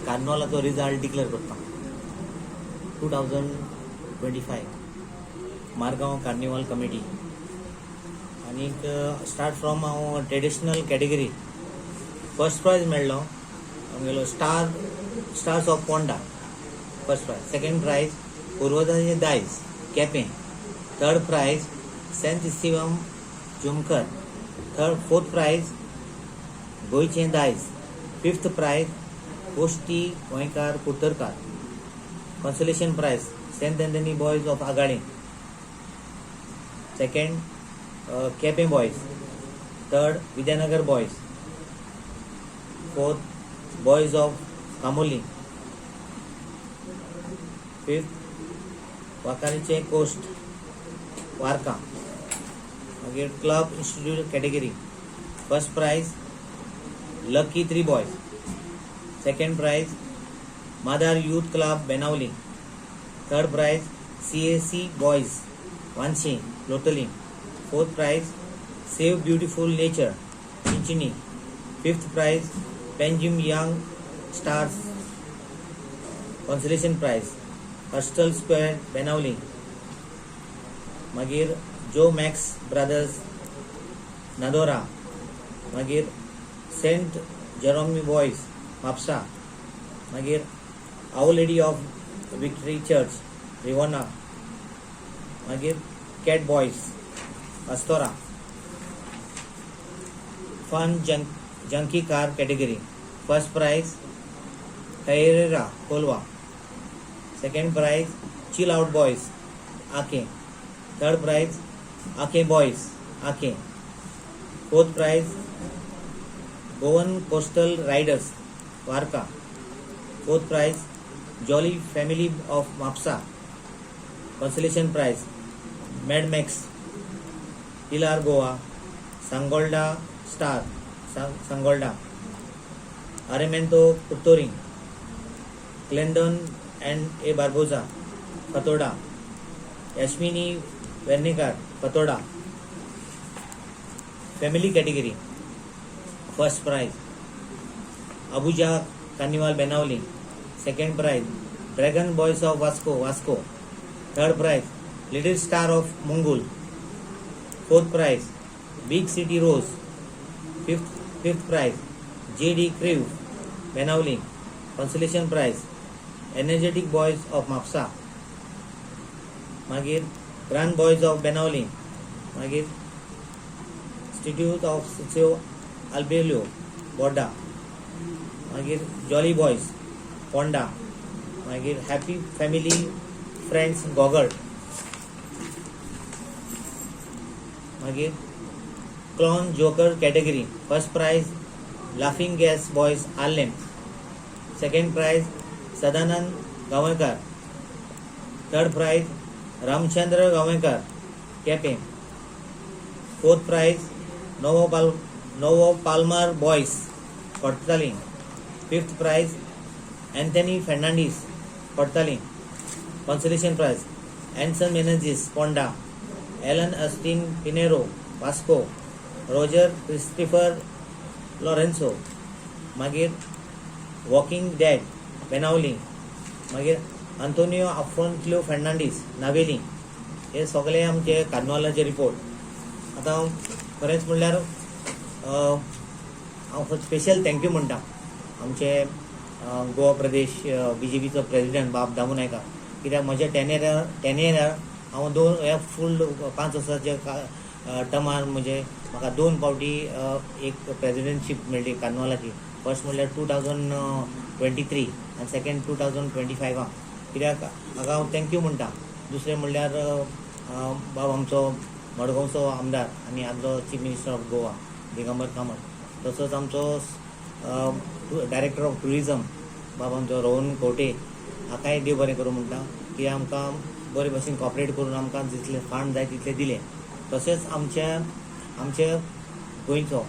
कार्निवालाचो result declare करता. 2025 Margao Carnival Committee आनीक start from हांव ट्रेडिशनल कॅटेगरी फर्स्ट प्रायज मेळ्ळो आमगेलो stars of Ponda first prize, second prize पुर्वजांचे दायज केपें, थर्ड प्रायज सेंट स्टिवम जुमकर, थर्ड फोर्थ प्रायज गोंयचें दायज, फिफ्थ प्रायज कोश्टी गोंयकार कुर्तरकार, consolation prize Saint Anthony Boys of Agali second, Quepem Boys third, Vidyanagar Boys fourth, Boys of Camogli fifth, वाकारीचे coast Varca. मागीर club institute category first prize Lucky Three Boys, second prize Madar Youth Club Benaulim, third prize CAC Boys Wanshi Loutolim, fourth prize Save Beautiful Nature Chinchinim, fifth prize Panjim Young Stars, consolation prize Hostel Square Benaulim, मागीर जो max brothers नादोरा, मागीर Saint जेरोमी boys Mapusa, मागीर Our Lady of Victory Church Rivona, मागीर cat boys Bastora. Fun junky car category first prize Carrera Colva, second prize Chill Out Boys Ake, third prize Ake Boys Ake, fourth prize Goan Coastal Riders Varca, fourth prize Jolly Family of Mapusa, consolation prize Mad Max Pilar Goa, Sangolda Star Sangolda, Aremento Curtorim, Clendon and A Barbosa Fatorda, Yashmini Vernekar Fatorda. Family category first prize Abuja Carnival Benaulim, second prize Dragon Boys of Vasco Vasco, third prize Little Star of Mongol, fourth prize Big City Rose, fifth prize JD Crew Benaulim, consolation prize Energetic Boys of Mapusa, मागीर grand boys of Benaulim, मागीर institute of सिसियो आल्बेल्यो बोड्डा, मागीर jolly boys Ponda, मागीर happy family friends गोगर्ट, मागीर clown joker category first prize Laughing Gas Boys Arlem, second prize Sadanand Gaonkar, third prize Ramchandra Gaonkar Quepem, fourth prize Novo Palmer Boys Cortalim, fifth prize Anthony Fernandes Cortalim, consolation prize Anson Menezes Ponda, Alan Austin Pinheiro Vasco, Roger Christopher Lourenco, मागीर walking dead Benaulim, मागीर आंतोनियो आफोन्सो फेर्नांडीस नावेली. हे सगळे आमचे कार्निवालाचे report. आतां खरेंच म्हणल्यार हांव special thank you म्हणटा आमचे गोवा प्रदेश बीजेपीचो प्रेसिडेंट बाब दामू नायका, कित्याक म्हज्या 10 इयरार हांव दोन ह्या फूल 5 वर्साच्या टर्मार म्हणजे म्हाका दोन फावटी एक प्रेसिडेंटशीप मेळ्ळी कार्निवालाची. फर्स्ट म्हणल्यार 2023 आनी सेकंड 2025. कित्याक हाका हांव thank you म्हणटा. दुसरें म्हणल्यार बाब आमचो मडगांवचो आमदार आनी आदलो chief minister of Goa Digambar Kamat, तसोच आमचो डायरेक्टर ऑफ ट्युरिजम बाब आमचो रोहन खंवटे, हाकाय देव बरें करूं म्हणटा की आमकां बरे भशेन कॉपरेट करून आमकां जितले फंड जाय तितले दिले. तशेंच आमच्या आमचे गोंयचो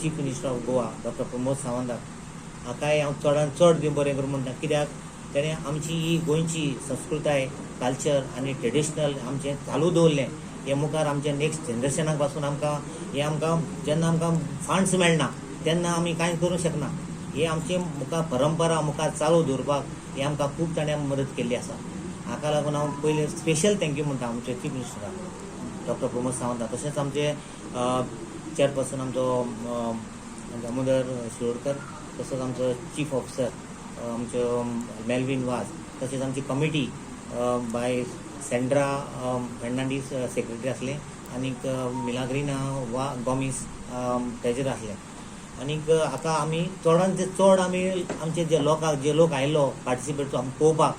chief minister of Goa doctor Pramod सावंताक हाकाय हांव चडान चड देव बरें करूं म्हणटा, कित्याक तेणें आमची ही गोंयची संस्कृताय, कल्चर आनी ट्रेडिशनल आमचें चालू दवरलें. हे मुखार आमच्या नेक्स्ट जनरेशनाक पासून आमकां हें आमकां जेन्ना आमकां फंड्स मेळना तेन्ना आमी कांय करूंक शकना. हे आमचे मुखार परंपरा मुखार चालू दवरपाक हे आमकां खूब ताणें मदत केल्ली आसा. हाका लागून हांव पयलें स्पेशल thank you म्हणटा आमचे चीफ मिनिस्टराक डॉक्टर प्रमोद सावंत, तशेंच आमचे चेअरपर्सन आमचो दामोदर शिरोडकर, तसोच आमचो चीफ ऑफिसर आमचो मेल्वीन वाज, तशेंच आमची कमिटी बाय सेंड्रा फेर्नांडीस सेक्रेटरी आसले आनीक मिलाग्रिना वा गोमीस ट्रेजर आसले. आनीक हाका आमी चडांत चड आमी आमचे जे लोकांक, जे लोक आयलो पार्टिसिपेट आमी पळोवपाक,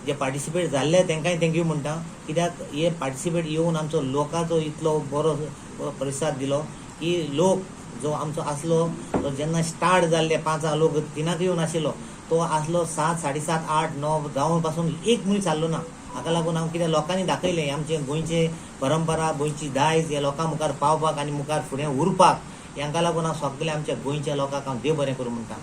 जे पार्टिसिपेट जाल्ले तांकांय thank you म्हणटा, कित्याक हे पार्टिसिपेट येवन आमचो लोकांचो इतलो बरो प्रतिसाद दिलो की लोक जो आमचो आसलो तो जेन्ना स्टार्ट जाल्ले 5 लोक 3 येवन आशिल्लो तो आसलो 7, 7:30, 8, 9 जावन पासून एक मनीस जाल्लो ना. हाका लागून हांव कितें लोकांनी दाखयलें आमचे गोंयचे परंपरा, गोंयची दायज ह्या लोकां मुखार पावपाक आनी मुखार फुडें उरपाक, हांकां लागून हांव सगळे आमच्या गोंयच्या लोकांक हांव देव बरें करूं म्हणटा.